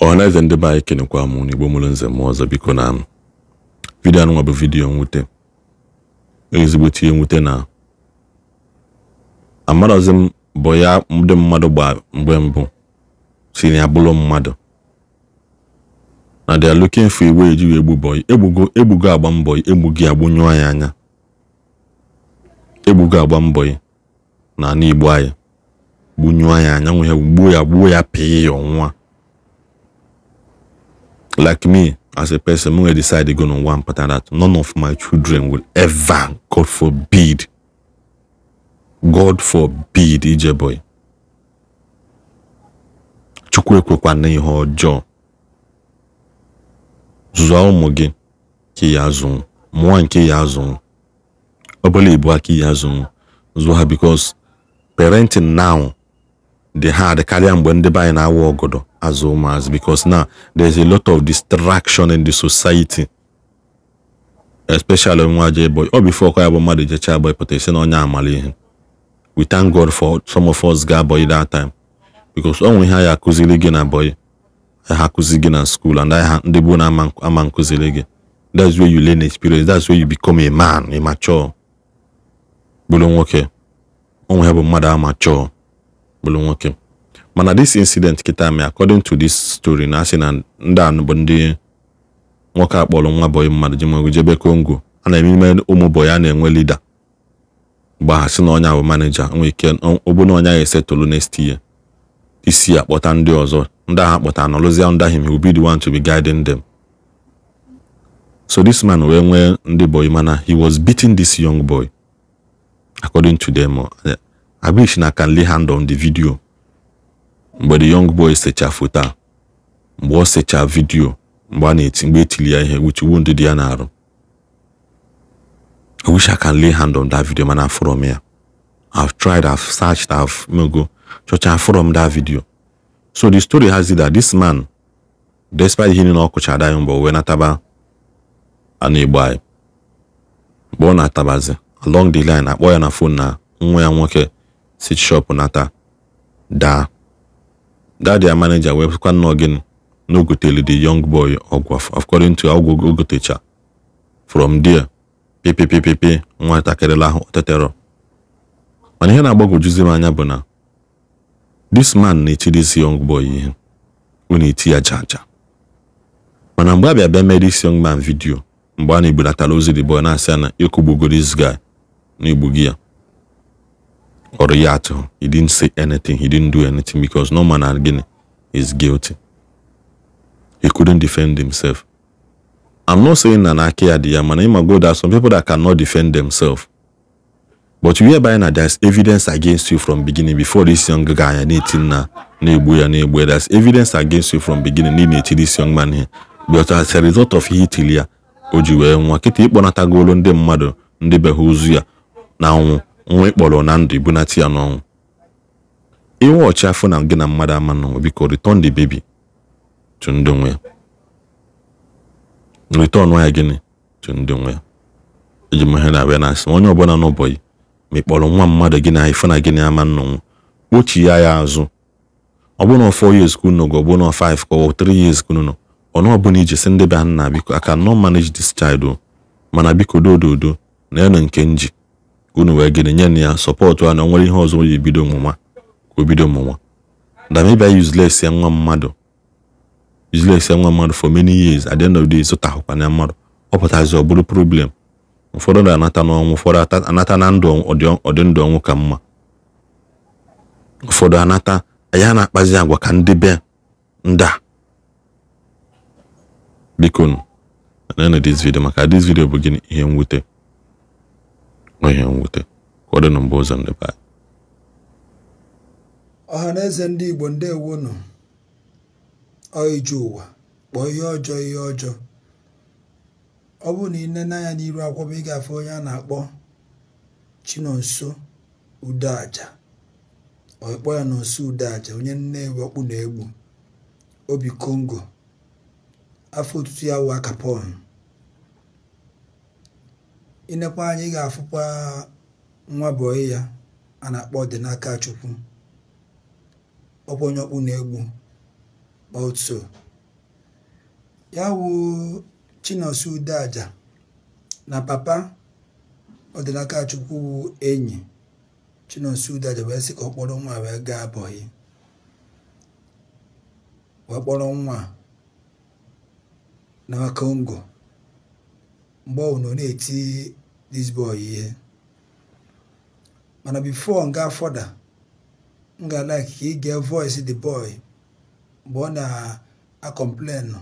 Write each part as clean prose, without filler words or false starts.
Ọhaneze ndị be anyị, kenekwa m n'Igbo mụrụ nze m ọzọ. Biko, na video anụnwa bụ video nwute, ezigbote ihe nwute na amarọzi m bụ ya. Ndị mmadụ gba mgbe mbụ si na ya bụrụ mmadụ na they are looking for iwe eji wee gbu boy. Egbugo, egbugo, agba mbọ egbugo ya, gbunyụọ ya anya. Egbugo, agba mbọ na ala Igbo anyị, gbunyụọ ya anya, nwe ya, gbuo ya, gbuo ya, pịa ya ọnwa. Like me as a person, m decide to go on one pattern that none of my children will ever, God forbid, God forbid, ije boy. Chukwu ekwekwana ihe ọjọọ. Zụọ ụmụ gị ka ya azụ, mụọ nke ya azụ, ọbụla ibu aka ya azụ, zụọ ha, because parenting now dị hard karịa mgbe ndị be anyị na-awa ọgọdọ azụ ụmụazị, because now there's a lot of distraction in the society, especially nwa je boy. Ọ before ka ya bụ mmadụ jecha boy pụta isi na onye amala ihe. We thank God for some of us ga boy that time, because ọ nwe ihe anyị akụziri gị na boy, ha akụzi gị na school and ha ndị bụ na ama nkụziri gị. That's where you learn experience, that's where you become a man, a mature, bụrụ nwoke. Onwe ha bụ mmadụ amature, bụrụ nwoke. Mana this incident kịta mee, according to this story, na asị na ndị a bụ ndị nwoke akpọrọ nwa boy mmadụ ji nwego jebe Congo. A na-eme ime ụmụ boy, a na-enwe leader mgbe ha sị na onye bụ manager nwee ike ọ bụ na onye ahụ esetụlụ next year, isi akpọta ndị ọzọ. Ndị ahụ akpọta nọrụzie under him, he will be the one to be guiding them. So this man wee nwee ndị boy, mana he was beating this young boy, according to them. I wish na I can lay hand on the video mgbe the young boy secha foto a, mgbe ọ secha video mgbe a na-eti, mgbe etili ya ihe which wound dị ya n'arụ. I wish I can lay hand on that video, mana afụrọ m ya. I've tried, I've searched, I've mego chọcha, afụrọ m that video. So the story has it that this man, despite ihe niile ọ kụchara anyị mbọ, wee nataba a na-egbu anyị. Mgbe ọ na-atabazi, along the line, akpọ ya na phone na nwa ya nwoke si shop nata daa. That their manager wee sịkwa nnọọ gịnị na o gotere the young boy ọgwụ. According to ọgwụ o gotecha, from there, pịpịpịpịpị, nwatakịrị ahụ teterọ. Mana ihe na-agbagwojuzi m anya bụ na this man na-eti this young boy ihe, ọ na-eti ya jaja. Mana mgbe a bịa bịa mee this young man video, mgbe a na-egbulatara ozi the boy, na-asị ya na ịkụgbugo this guy, na igbugi ya, ọrụ ya atụ, he didn't say anything, he didn't do anything, because no man gịnị is guilty. He couldn't defend himself. I'm not saying na n'aka ya dị ya, mana ịmago there are some people that cannot defend themselves. But whereby na there's evidence against you from beginning, before this young guy na-eti na na-egbu ya, na-egbu ya, there's evidence against you from beginning na ị na-eti this young man here. But as a result of ihe itili ya, o ji wee nwa kịta, ịkpọnatagolo ndị mmadụ ndị be ha ozu ya na ọnwụ, nwa ịkpọrọ na ndụ, ibunata ya n'ọnwụ. Iwe ọchị afọ na gị na mmadụ ama n'ọnwụ. Biko, return the baby to ndị nwe ya. Return ya gịnị to ndị nwe ya. Eji m ihe na-abịa na-asị onye ọbụla n'ụbọchị ma ị kpọrọ nwa mmadụ gị na ife na gịnị ama nnọnwụ, kpochie ya azụ. Ọ bụrụ na 4 years ka unu nọ, ọ bụrụ na 5 ka ọ 3 years ka unu nọ, ọnụ ọbụla iji sị ndị be ha, nna, biko, I cannot manage this child o, mana biko, dododo na ya na nke nji ka unu wee gịnị nye ya support a, na o nwere ihe ọzọ o ji bido ọmụma, ka o bido ọmụma da. Maybe I useless ya nwa mmadụ, useless ya nwa mmadụ for many years. At the end of the day, zụtahụkwana ya mmadụ, ọ pụtazi ọ bụrụ problem. Ụfọdụ na-anata n'ọnwụ, ụfọdụ anata na ndụ, ọdị ndụ ọnwụ ka mma. Ụfọdụ anata ya na-akpazi agwa ka ndị be ndị a. Biko nụ, this video, maka this video bụ gịnị, ihe mwute, ihe mwute. Ka ọ dị na mbụ ụzọ, ndị be anyị. Ọha na eze ndị Igbo, ndewonu. Ọ ije ụwa kpọọ ihe ọjọọ ihe ọjọọ. Ọ bụrụ na ị nene anya n'iru akwụkwọ, ị ga-afụ onye a na-akpọ Chinonso Udoaja. Ọ kpọọ ya Nonso Udoaja, onye Nnewi ọkpụ na-egbu obi Congo. Afọ otutu ya wụ Akapọn. Inekwa anya, ị ga-afụkwa nwa bọyị ya a na-akpọ Ọdịnaka Chukwu, ọkwa onye ọkpụ na-egbu also. Ya wụ Chinonso Udeaja na papa Ọdịnakachukwu wụ enyi Chinonso Udeaja wee sị ka ọ kpọrọ nwa wee gaa bọyị, wee kpọrọ nwa na Congo. Mgbe ọ nọ na-eti this boy ihe, mana before nga further, m ga like ka ị gee voice the boy mgbe ọ na-acomplain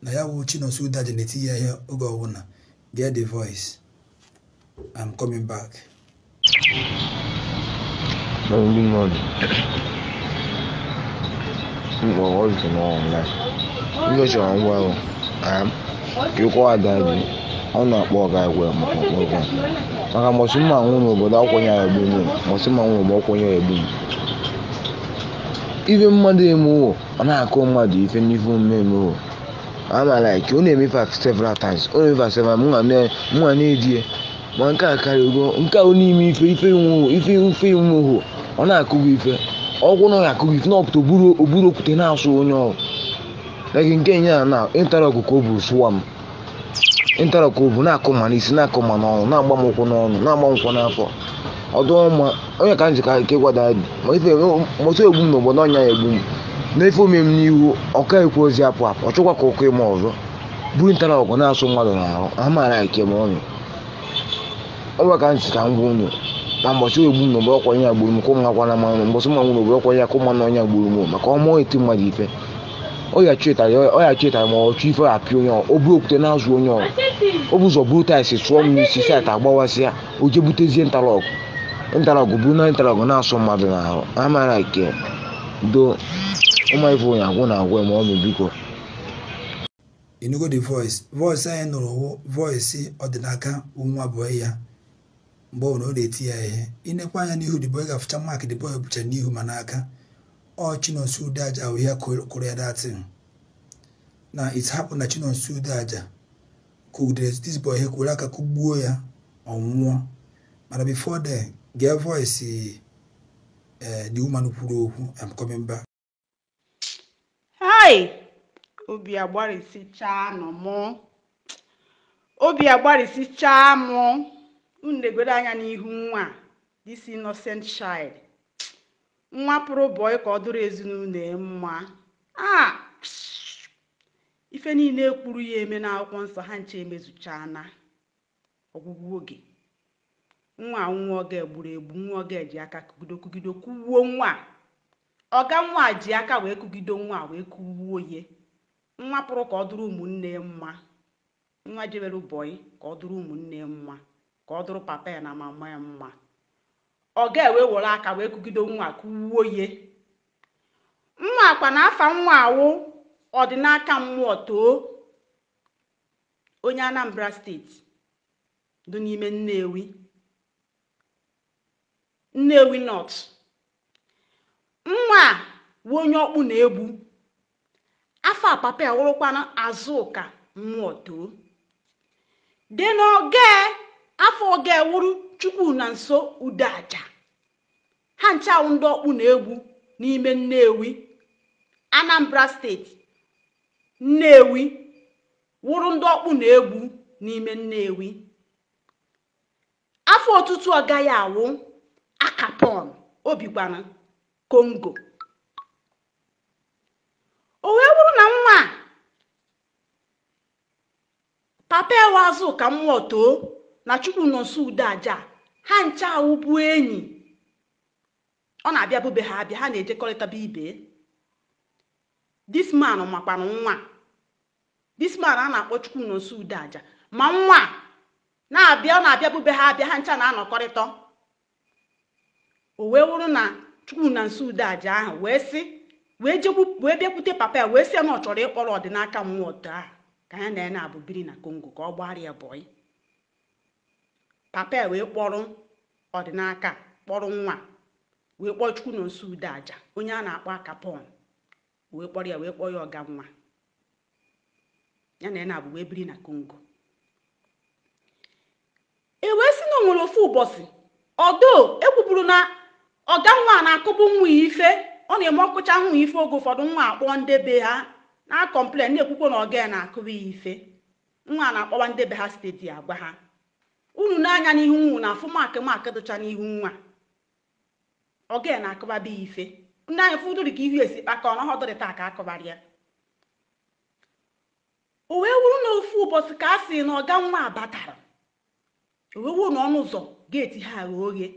na ya wụ Chinonso Udeaja na-eti ya ihe oge ọbụla. Get the voice. I'm coming back. Ndị mmadụ mkpọrọ ọzọ n'ọnwa ndị chọrọ ngwa ahụ ka ịkwụ ada gị ọ na-akpọ ọga egwe maka ọkpọrọ maka mbọsị mma nwụ n'obodo akwụnye ya egbu m, mbọsị mma nwụ n'obodo akwụnye ya egbu m. Ife mmadụ emewo ọ na-akụ mmadụ ife n'ife omume emewo ama like ọ na-emefe several times, ọ na-emefe several mụ nwa na-edie ma nke a karịgo nke a n'ime ife ife ife ife imewo ọ na-akụ gị ife ọgwụ na ọ na-akụ gị ife na ọpụta oburu okwute na-asụ onye ọrụ like nke nye a na ịntarọkụ ka o buru sụwa m ịntarọkụ o bu na-akụ ma n'isi na-akụ ma n'ọnụ na-agba m ụkwụ n'ọnụ na-agba m ụkwụ n'afọ ọdụ ọma onye ka njikọ ike gwada ma ife moto egbu m n'obodo ọnya ya egbu m na ife ome m n'ihu ọka ekwu ozi apụ apụ ọ chọkwa ka ụkọ ime ọzọ buru ntarọkụ na-asụ mmadụ n'ahụ amaara ike ma ọnụ ọ ka ntị ka m gwa unu na mbọchị egbu m n'obodo ọkwa onye gburu m ka ụmụ akwa na mmanụ mbọchị mma nwụ n'obodo ọkwa ya ka ụmụ anụ onye gburu m maka ọmụ eti mmadụ ife ọ ya chịtara ma ọ chụ ife apịa onye ọ buru okwute na-azụ onye ọ o bụ ụzọ buru taịsị sụọ m n'isi saịtị agbawasịa o je butezie ntarọgụ ntarọgụ buru na ntarọgụ na-asụ mmadụ n'ahụ amara ike do ụmụ ife onye agwụ na agwụ ma ọ bụ biko. Ịnụgo the voice. Voice anyị nụrụ wụ voice Ọdịnaka nwa boy ya mgbe ọ na-eti ya ihe. Inekwa anya n'ihu the boy ga-afụcha mark the boy bụcha n'ihu ma n'aka. Ọ Chinonso Udeaja ahụ ihe kụrụ ya datin na it happened na Chinonso Udeaja kụgidere this boy ihe kwere aka kụgbuo ya ọ nwụọ. Mana before then, gee voice the woman kwuru okwu. I'm coming back. Hi! Obi agbarịsịchaa nọ mụ, obi agbarịsịchaa mụ. Unu na-egodo anya n'ihu nwa this innocent child, nwa pụrụ bọị ka ọ dụrụ ezinụlọ mma. A ife niile kwuru ya eme n'akwụkwọ nsọ ha nche emezuchana ọgwụgwụ oge. Nwa nwa oge gburu egbu, nwa oge ji aka kụgido kụgido kụwuo nwa ọga, nwa ji aka wee kụgido nwa wee kụwuo ye. Nwa pụrụ ka ọ dụrụ ụmụnne mma, nwa jebere bọị ka ọ dụrụ ụmụnne mma, ka ọ dụrụ papa ya na mama ya mma. Ọ ga-ewe were aka wee kụgido nwa kụwuo ye. Nwa akwa na afa nwa awụ Ọdịnaka mmụọ too onye Anambra steeti dị n'ime Nnewi, Nnewi North. Nwa wụ onye ọkpụ na-egbu. Afọ a papa ya wụrụkwana Azụka mmụọ too dị n'oge afọ oge wụrụ Chukwu na nso Udeaja. Ha nchawụ ndị ọkpụ na-egbu n'ime Nnewi, Anambra steeti, Nnewi wụrụ ndị ọkpụ na-egbu n'ime Nnewi. Afọ ọtụtụ ọgaghị awụ Akapọn obikwana Congo. O wee wụrụ na nwa papa ewe Azụka mmụọ too na Chukwu nọ nso Udeaja ha ncha awụbu enyi. Ọ na-abịa bube ha abịa, ha na-ejekọrịtaba ibe. This man makwanụ nwa, this man a na-akpọ Chukwu nọ nso Udeaja ma nwa na-abịa, ọ na-abịa bube ha abịa, ha ncha na-anọkọrịta. O wee wụrụ na Chukwu na nso Udeaja ahụ wee sị wee bịakwute papa ya wee sị ya na ọ chọrọ ịkpọrọ Ọdịnaka mmụọ too ahụ ka ya na ya na-abụ biri na Congo ka ọ gbara ya bọyị. Papa ya wee kpọrọ Ọdịnaka, kpọrọ nwa wee kpọọ Chukwu nọ nso Udeaja onye a na-akpọ Akapọn wee kpọrọ ya wee kpọọ ya ọga nwa ya na ya na-abụ wee biri na Congo. E wee sị na o nwere ofu ụbọchị ọdọ ekwuburu na ọga nwa na-akụbu nwa ife, ọ na-eme ọkụcha nwa ife oge ụfọdụ nwa akpọọ ndị be ha Na complain na-ekwukwo na ọga ya na-akụwa ya ife. Nwa na-akpọwa ndị be ha steeti agwa ha. Unu n'anya n'ihu nwa na afụ maakị maakị dụcha n'ihu nwa. Ọga ya na-akụba be ya ife. Ndị anya fụ ụdịrị ka ihu esi kpakọ na ọhọdụrị taa ka akụbara ya. O wee wuru na ofu ụbọchị ka a sị na ọga nwa abatara. O wee wuru na ọnụ ụzọ geeti ha ghe oghe.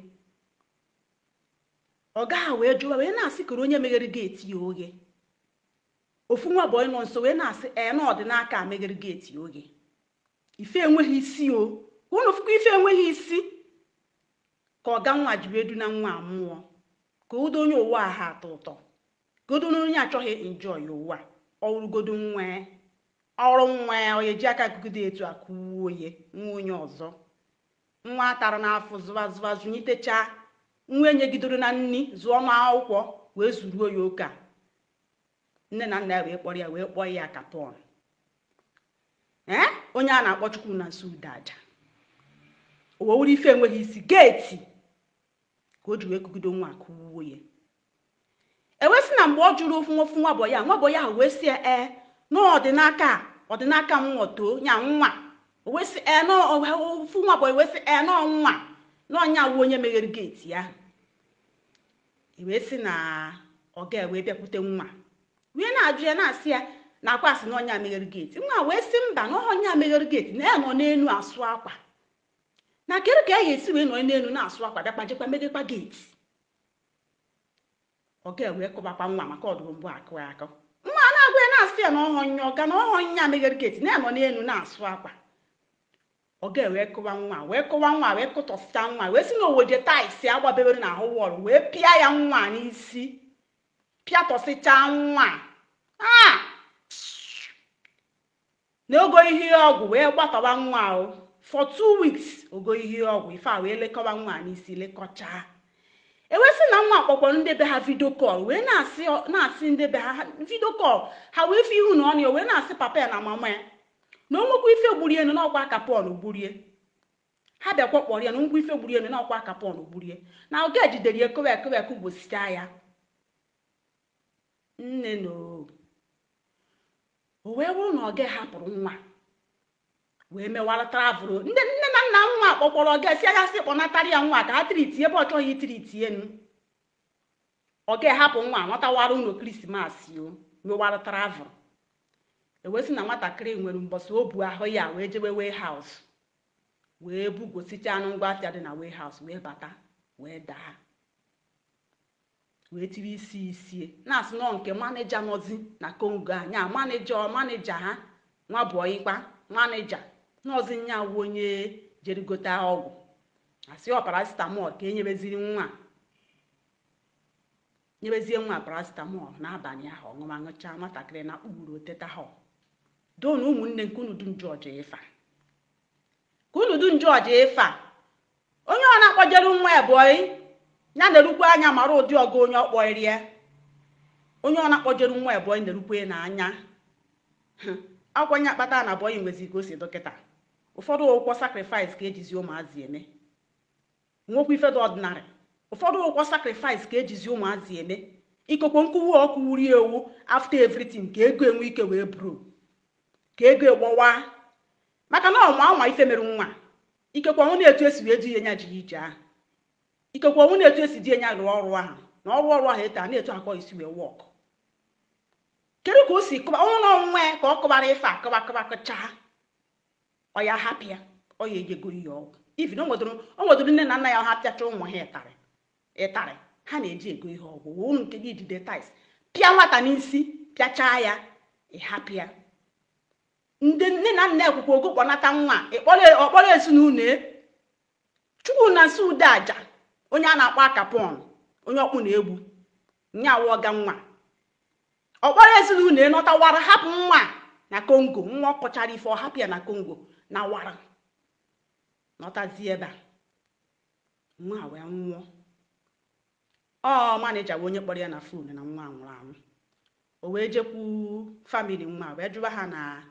Ọga ha wee jụwa wee na-asị kere onye meghere geeti ya oghe. Ofu nwa bọyị nọ nso wee na-asị ee na ọdịnaka meghere geeti ya oghe. Ife enweghị isi o. Unu fụkwa ife enweghị isi ka ọga nwa jiri edu na nwa mmụọ. Ka udo onye ụwa ha atọ ụtọ. Ka udo onye achọghị enjoy ụwa. Ọ wụrụgodo nwa ya. Ọrụ nwa ya ọ eji aka gụgide etu a kụwuo ya nwa onye ọzọ. Nwa atara n'afọ zụwa zụwa zụnyitechaa. Nwa enyegidoro na nni zụọ n'akwụkwọ wee zuruo ya oke a. Nne na nna ya wee kpọrọ ya wee kpọọ ya kapọn. Onye a na-akpọ Chukwu na nso ude aja. O wee wuru ife enweghị isi geeti ka o ji wee kụgido nwa kụwuo ya. E wee sị na mgbe ọ jụrụ ofu nwofu nwa bọyị a, nwa bọyị ahụ wee sị ya ee na ọdịnaka ọdịnaka nwa too nya nwa. O wee sị ee na ofu nwa bọyị wee sị ee na nwa na ọnya wụ onye meghere geeti ahụ. E wee sị na ọ ga-ewe bịakwute nwa. Wee na-ajụ ya na-asị ya na akwa asị na ọnya meghere geeti. Nwa wee sị mba na ọnya meghere geeti na ya nọ n'enu asụ akwa. Na kedu ka ya ga-esi wee nọ n'enu na-asụ akwa bịakwa jekwa meghekwa geeti. Ọ ga-ewe kụbakwa nwa maka ọdụrụ mbụ akụ akụ. Nwa na-agwa ya na-asị ya na ọhọ nya ọga na ọhọ nya meghere geeti na ya nọ n'enu na-asụ akwa. Ọ ga-ewe kụwa nwa wee kụwa nwa wee kụtọsịa nwa wee sị na owoje taịsị agbabewere n'ahụ wọlụ wee pịa ya nwa n'isi. Pịatọsịchaa nwa. Na ogo ihe ọgwụ wee gbatawa nwa o. For 2 weeks ogo ihe ọgwụ ife a wee lekọwa nwa n'isi lekọchaa. E wee sị na nwa kpọkwara ndị be ha video call wee na-asị ndị be ha video call ha wee fụ ihu na ọnụ ya wee na-asị papa ya na mama ya na onwekwa ife gburie enu n'ọkwa aka Pọl gburie. Ha bịakwa kpọrọ ya na ngwa ife gburie enu n'ọkwa aka Pọl gburie. Na oge ejidere ya kowe ekowe ekugwosichaa ya. Nne no. O wee bụrụ na oge hapụrụ nwa wee mewara travel. Ndị nne na nna nwa kpọkwara oge si anya sị kpọnatara ya nwa ka ha triti ebe ọ chọghị itriti enu. Oge hapụ nwa nọtawara ụlọ Krismas o mewara travel. E wee sị na nwatakịrị nwere mbọsị o bu ahụ ya wee jebe warehouse wee bugosichaa anụ ngwa afịa dị na warehouse wee bata wee daa wee tiri isi isie na-asị nọ nke maneja nọzi na Congo anya maneja ha nwa bọyịkwa maneja nọzi nya wụ onye jere gote ọgwụ asị ọ paracetamol ka enyebeziri nwa nyebezie nwa paracetamol n'abalị ahụ ọṅụma ṅụchaa nwatakịrị na kpuru oteta ha. Doo na ụmụnne nke unu dum Jọji ịfa ka unu dum Jọji ịfa onye ọ na-akpọjere nwa ebọyị ya na-erukwa anya mara ụdị ọgụ onye ọ kpọrọ ya. Onye ọ na-akpọjere nwa ebọyị na-erukwa n'anya. Akwa nya akpata na bọyị nwezi ka o si dọkịta. Ụfọdụ ụkwọ sacrifice ka ejizi ụmụazị eme. Nwekwa ife dị ọdịnarị. Ụfọdụ ụkwọ sacrifice ka ejizi ụmụazị eme. Ikokwe nkwuwu ọkụ wuri ewu after everything ka ego enwe ike wee buru. Ka ego egbowa. Maka na ọnwa anwa ife mere nwa. Ikekwe ọnwụ na-etu esi wee ji ya ji ije ahụ. Ikekwe ọnwụ na-etu esi di ya rụọ ọrụ ahụ. Na ọrụ ọrụ ahụ etu a na-etu akọ isi wee wọk. Kedu ka o si kụba ọnwụ na ọnwa ya ka ọ kụbara ife akụba kụba kụchaa. Ọ ya hapụ ya, ọ ya ejego ya ọgwụ. Even o nwedoro nne na nna ya ha pịacha ụmụ ha ịtarị ha na-eji ego ihe ọgwụ. Unu nke gị jide tais pịa nwata n'isi pịachaa ya ịhapụ ya. Ndị nne na nna ekwukwa ogo kpọnata nwa ọkpọrọ ezinụlọ e. Chukwu na nsị ude aja onye a na-akpọ akapọn onye ọkpụ na-egbu nyawa ọga nwa ọkpọrọ ezinụlọ e nọtawara hapụ nwa na Congo. Nwa ọ kọchara ife ọ hapụ ya na Congo na wara nọtazie ebe a nwa wee nwụọ. Ọ maneja bụ onye kpọrọ ya na fon na nwa nwụrụ anwụ. O wee jekwu famili nwa wee jụwa ha na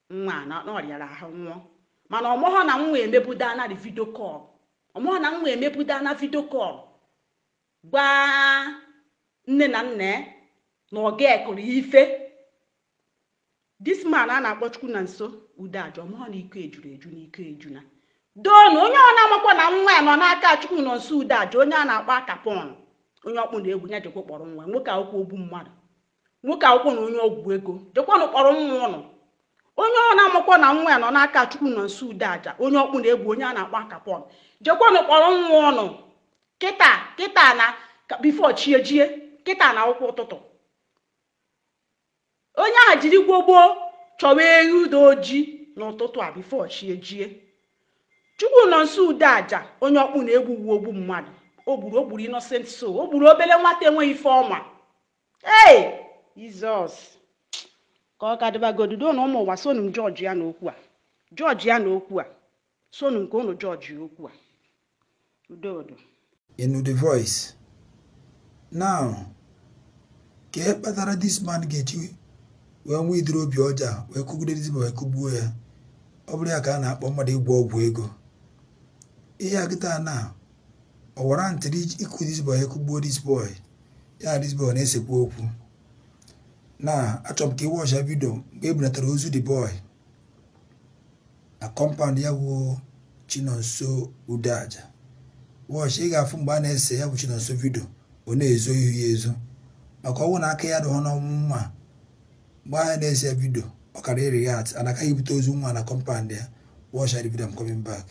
nwa na ọ rịara ahụ nwụọ. Mana ọmụghọ na nwa emebuda na video call. Ọmụghọ na nwa emebuda na video call gwa nne na nna na ọ ga-ekụrụ ife. This man a na-akpọ Chukwu na nso Udeaja ọmụọ na iko ejuru eju na iko ejuna. Doonu onye ọ na-amakwa na nwa ya nọ n'aka Chukwu nọ nso Udeaja onye a na-akpọ Akapọn onye ọkpụ na egwu ya jekwa kpọrọ nwa nwoke akwụkwọ ogbu mmadụ nwoke akwụkwọ na onye ọgwụ ego jekwanụ kpọrọ nwa ụnụ. Onye ọ na-amakwa na nwa ya nọ n'aka Chukwu nọ nso Udeaja onye ọkpụ na egwu onye a na-akpọ Akapọn jekwanụ kpọrọ nwa ụnụ kịta kịta na bifo chi ejie kịta na akwụkwọ ụtụtụ. Onye ahụ jiri gbogbo chọwa ewu udo oji n'ụtụtụ a bifo chi ejie. Chukwu nọ nso Udeaja onye ọkpụ na egwu wu ogbu mmadụ o gburu innocent soul o gburu obere nwata enweghị ife ọma. Ee Jizọs ka ọ ka dịbagodudo na ụmụ ụwa sonu m jọji ya n'okwu a jọji ya n'okwu a sonu nke ụnụ jọji okwu a udodo. You know the voice. Now, ka e kpatara this man ga-eji wee nwee idiri obi ọjọọ wee kụgide this man wee kụgbuo ya. Ọ bụrụ ya ka a na-akpọ mmadụ ịgwọ ọgwụ ego. Ihe a kịta na ọ wara ntịrị ịkụ this boy kụgbuo this boy ya this boy na-esekwu okwu. Na achọrọ m ka ị wọcha vidio mgbe e bunatara ozu the boy na compound ya bụ Chinonso Udeaja. Wọchị ị ga-afụ mgbe a na-ese ya bụ Chinonso vidio ọ na-ezo ihu ya ezo maka ọnwụ na aka ya dụghọ n'ọnwụ nwa. Mgbe a na-ese vidio ọ kara ịrịat and akaghị ibute ozu nwa na compound ya. Watch the video, I'm coming back.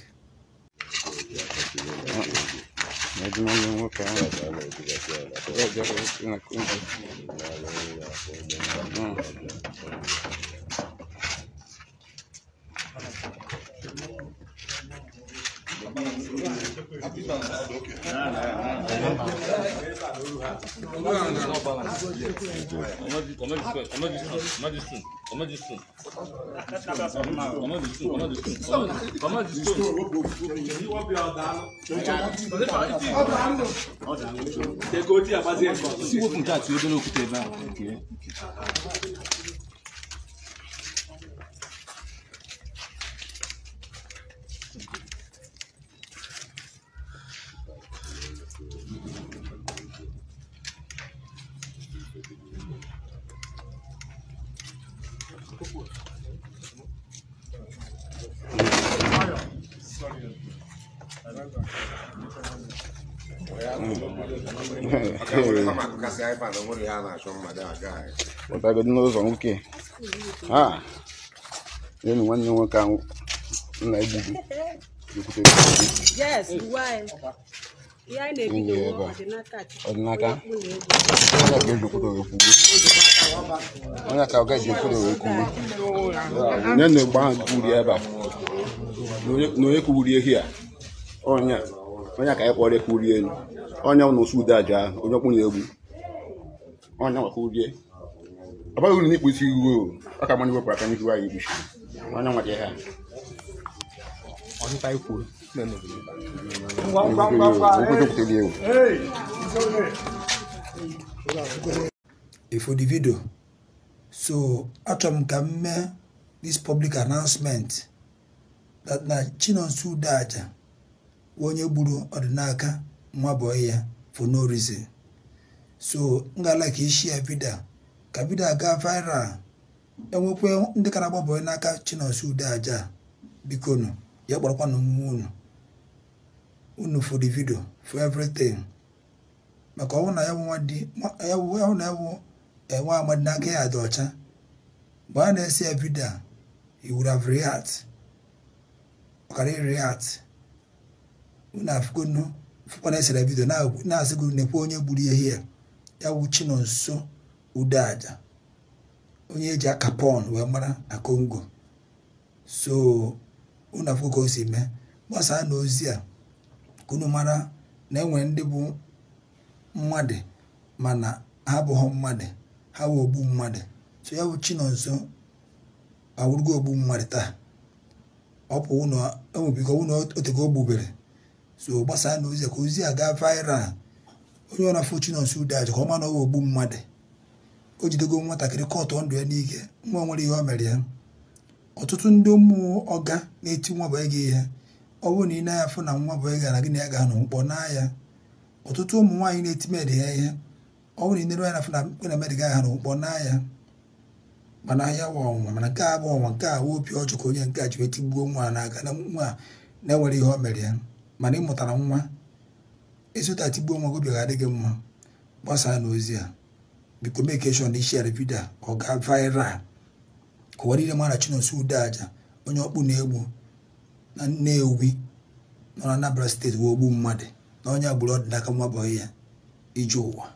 Pụtagodu n'ụzọ nwoke a enu nwanne nwoke ahụ nna egbugu. Yes, why? Ọdịnaka onye ka ọ gaji ekwuru wee kwuru onye na-egbe ahụ kwuru ebe a na onye kwuru ehi a onye onye ka anyị kpọrọ ekwuri elu onye na osu Udeaja ahụ onye ọkpụ na-egbu onye nwaka urie ọ baghị uru n'ikpu isi iwu ọ ka mmanụ wepụrụ aka n'ihu anyị ikpuchi onye nwaka ihe a For the video, so achọrọ m ka m mee this public announcement that na Chinonso Udeaja onye gburu Ọdịnaka nwa boy ya for no reason. So m ga-ala ka ishia video ka video aga viral enwekwe ndị kara agba boy n'aka Chinonso Udeaja biko nụ ya kpọrọkwanụ nwa unu unu for the video for everything maka ọnwụ na ya bụ nwa di ya bụ na ya bụ enwe amadi n'aka ya dị ọcha. Mgbe a na-ese ya vidio a he would have react ọkara react unu afụgonu fụkwa na-esere vidio na-asị gị nekwe onye gburu ihe ya ya bụ Chinonso Udeaja onye eji Akapọn wee mara na Congo. So unu afụgo ka o si mee gbasaa na ozi a ka unu mara na enwere ndị bụ mmadụ mana ha abụghị mmadụ ha wụ ogbu mmadụ. So ya bụ Chinonso awụrụgo ogbu mmadụ taa ọ pụ ụnụ enwebigo ụnụ otego o gbubere. So gbasaa na ozi a ka ozi a gaa viral onye ọ na-afụ Chinonso Udeaja ka ọ ma na ọ wụ ogbu mmadụ. O jidego nwatakịrị kọtụ ndụ ya n'ike nwa nwere ihe o mere ya. Ọtụtụ ndị ụmụ ọga na-eti nwa bụ gị ihe ọ bụrụ na ị na-afụ afụ na nwa bụ gị na gị na ya ga-anọ mkpọ na ya. Ọtụtụ ụmụ nwaanyị na-eti med ya ihe ọ bụrụ na ị nere anya afụ na gị na med ga-anọ mkpọ na ya. Mana ahịa wa ọnwụnwa, mana nke a bụ ọnwa, nke a obi ọjọọ ka onye nke a ji wee tigbuo nwa n'aka na nwa na-enwere ihe o mere ya. Mana ị mụtara nwa ịzụta tigbuo nwa gị, obi ga-adị gị mma. Gbasaa na ozi a, biko make sure na ishare video a ka ọ gaa viral, ka ụwa niile mara Chinonso Udeaja, onye ọkpụ na-egbu na Nnewi nọ na Anambra steeti, wee ogbu mmadụ na onye agbụrụ ọdịnaka nwa bọyị ya ije ụwa.